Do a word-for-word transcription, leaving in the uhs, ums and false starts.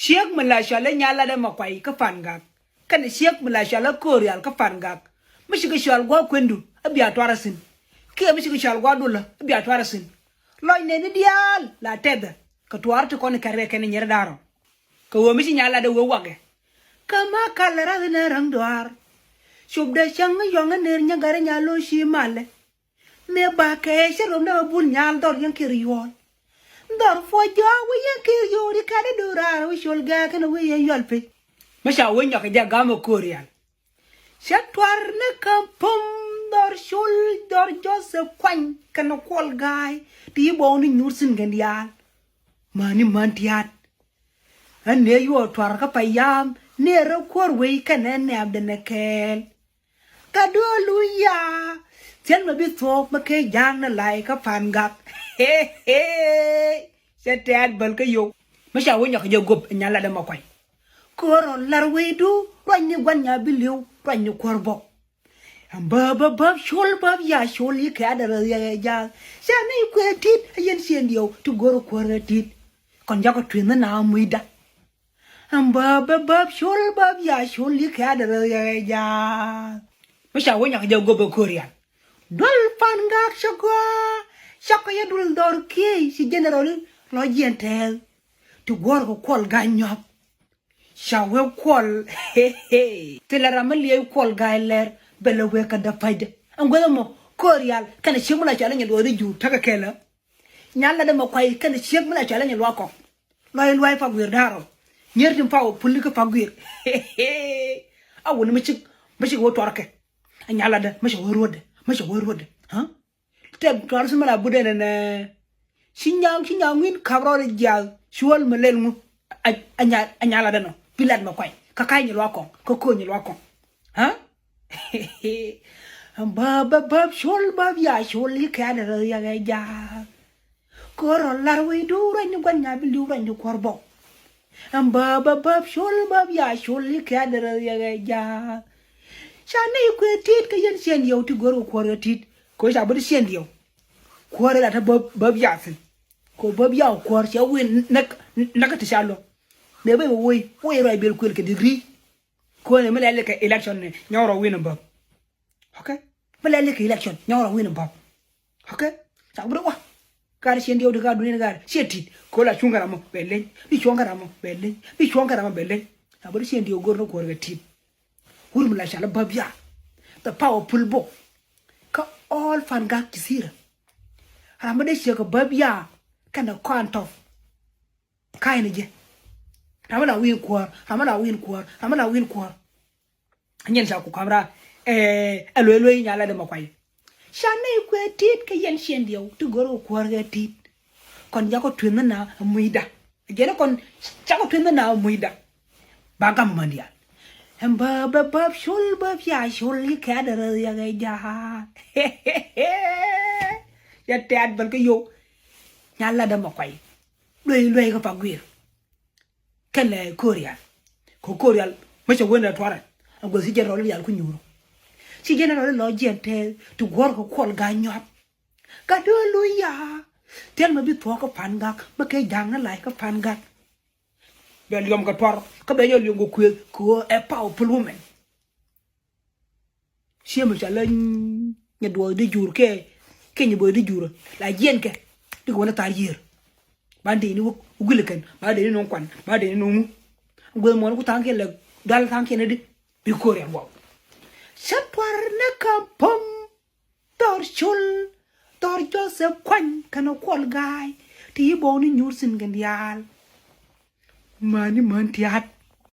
Ciek mi la cɔal i̱ Nyaladɛ Makuay kä Pangak, kɛnɛ ciek mi la cɔal i̱ Korial kä Pangak, mi cikɛ cɔal gua̱a̱th kuendu a bia tuar a thi̱n, kiɛ mi cikɛ cɔal gua̱a̱th dulä a bia tuar a thi̱n. Lɔc nɛni diaal la tɛthɛ kɛ tuar ti kɔn kɛrkɛ kɛn nyier da̱rɔ. Kɛ ɣöö mi ci Nyaladɛ wee wakɛ, kä ma kal rath ni ra̱ŋ duaar. Cop dee cäŋ yɔ̱ŋ ner nyɛ gat nya lo̱c ci malɛ. Mëë bakɛ cä röm dee bul nyal dhɔr yɛn kir yuɔl. Dhɔr puɔ jɔak wä yɛn kir yuɔl i̱ kat i̱ do̱raar wä col gɛɛk kɛn wä yɛn yuɔl pec. Mi ca wä nyɔk jɛ gam ɛ Korial. Cä tuar ni kä pom dhɔr col dhɔr Joseph Kuany kɛn kuɔl ga̱a̱y ti i̱ bɔw ni nyuur thi̱n kɛn diaal. Mäni män tia̱a̱t. Ɛ nɛ yuɔɔk tuar kä payam ni ɛ rɔ kuäär wei kɛnɛ nɛɛpdɛ nɛ kɛɛl. Ka duɔlu ya. Thiɛn mɛ bi thuɔɔk mɛ kɛ ja̱a̱ŋ ni lay kä Pangak. Cɛ tɛɛt bäl kä yio̱w. Mi ca wä nyɔk jɛ gop ɛ Nyaladɛ Makuay. Ko̱r ɔ lar wecdu ruacni gua̱n nya bi li̱w ruacni kuäär bɔk. Ɛn bäp bäp bäp col bäp ya col i̱ kɛ̈t rɛth yɛ ja̱a̱th. Ca ni kuɛ tit a yɛn ciɛn diɛw ti go̱r kuäär ɛ tit. Kɔn jakɔ tui̱n ni na mucda. Ɛn bäp bäp bäp col bäp ya col i̱ kɛ̈t rɛth yɛ ja̱a̱th. Mi ca wä nyɔk jɛ gop ɛ Korial. Dual Pangak cɛ gɔaa. Cakɔ yɛ dul dhɔr kiey ci general lɔ jiɛn tɛɛth. Ti guɔ̱r kɛ kuɔl ga̱ny nyɔak. Ca wee kuɔl. Thilɛ ram mi liɛc kuɔl ga̱a̱y lɛr bɛ lɛ wee kä däpäcdɛ. Ɛn guäth ɛmɔ Korial kɛnɛ ciek mi la cɔal i̱ Nyaduɔɔth i̱ Juur tekɛ kɛlä. Nyaladɛ Makuay kɛnɛ ciek mi la cɔal i̱ Nyaluak Kɔk. Luay luay Paguir da̱rɔ. Nyier tin Paw Pul ikä Paguir. A wuni mi cik mi cik wee tuɔrkɛ. A Nyaladɛ mi cɛ wee ruɔ̱tdɛ mi cɛ wee ruɔ̱tdɛ. Tɛp tuar si mi la budɛ nɛnɛ. Ci nyaŋ ci nyaŋ wi̱n kap rɔɔdɛ jiath cuɔl mi lɛl ŋu. A Nyaladɛ nɔ bi lat mɛ kuay kä ka̱ny Nyaluak Kɔk kä ko̱ny Nyaluak Kɔk. Bäp bäp bäp col bäp ya col i̱ kɛ̈t rɛth yɛ ja̱a̱th. Ko̱r ɔ lar wecdu ruacni gua̱n nya bi li̱w ruacni kuäär bɔk. Ɛn bäp bäp bäp col bäp ya col i̱ kɛ̈t rɛth yɛ ja̱a̱th. Ca ni kuɛ tit kɛ yɛn ciɛn diɛw ti go̱r kɛ kuäär kɛ tit. Ko̱ ca bä ti ciɛn diɛw. Kuäär ila te bäp bäp ya thi̱n. Ko̱ bäp ya kuäär cɛ wi̱n näk näk ti ca lo̱k. Mëë bä bä woc woc ruac bil kuël kɛ degree. Ko̱n mi lɛl kɛ election ni nyɔk rɔ wi̱n bäp. Okay. Mi lɛl kɛ election nyɔk rɔ wi̱n bäp. Okay. Ca bä ti wa. Gat ciɛn diɛw ti gat dunia ni gat ciɛ tit ko̱ la cuŋ kɛ ram mɔ bɛ leny bi cuɔŋ kɛ ram mɔ bɛ leny bi cuɔŋ kɛ ram mɔ bɛ leny. Ca bä ti ciɛn diɛw go̱r ni kuäär kɛ tit. Wur mi la cal bäp ya. The power pul bok. Kä all Pangak ci thirä. Ram mi dee ciek kɛ bäp ya kɛnɛ kɔn tɔp. Ka̱a̱cni jɛ. Ram mi la wi̱i̱n kuäär ram mi la wi̱i̱n kuäär ram mi la wi̱i̱n kuäär. Nyɛn ca ku ka̱m raar. Ɛ luee luee Nyaladɛ Makuay. Ca nɛy kuɛ tit kɛ yɛn ciɛn diɛw ti go̱r kɛ kuäär kɛ tit. Kɔn jakɔ tui̱n ni na mucda. Jɛn kɔn cakɔ tui̱n ni na mucda. Ba gam män diaal. Ɛn bäp bäp bäp col bäp ya col i̱ kɛ̈t rɛth yɛ ja̱a̱th. Cɛ tɛ̈t bäl kä yio̱w. Nyaladɛ Makuay. Luey luey kä Paguir. Kɛnɛ Korial. Kɛ Korial mi cɛ wen rɛ tuarɛ. A guäth ci general diaal ku nyuur. Ci general lɔ jiɛn tɛth ti guɔ̱r kɛ kuɔl ga̱a̱c nyuak. Gat duɔl luya. Thil mɛ bi thuɔ̱k kä Pangak mɛ kɛ ja̱a̱ŋ ni lac kä Pangak. Bɛ liɔm kɛ tuar kä bɛ nyɔ liɔm kɛ kuëth kɛ ɣöö ɛ powerful women. Ciemɛ ca lä Nyaduɔɔth di jur kɛ kɛ Nyabuɔth di jur la jiɛn kɛ. Di kɛ wä ni thar yiër. Ba dee ni wä guil kɛn ba dee ni no̱o̱ŋ kuan ba dee ni no̱o̱ŋ ŋu. Gueth muɔ̱ɔ̱n ku tha̱a̱ŋ kiɛn lɛ dual tha̱a̱ŋ kiɛn di bi ko̱r yɛn guɔw. Cä tuar ni kä pom. Dhɔr col dhɔr Joseph Kuany kɛnɛ kuɔl ga̱a̱y ti yi bɔw ni nyuur thi̱n kɛn diaal. Mäni män tia̱a̱t.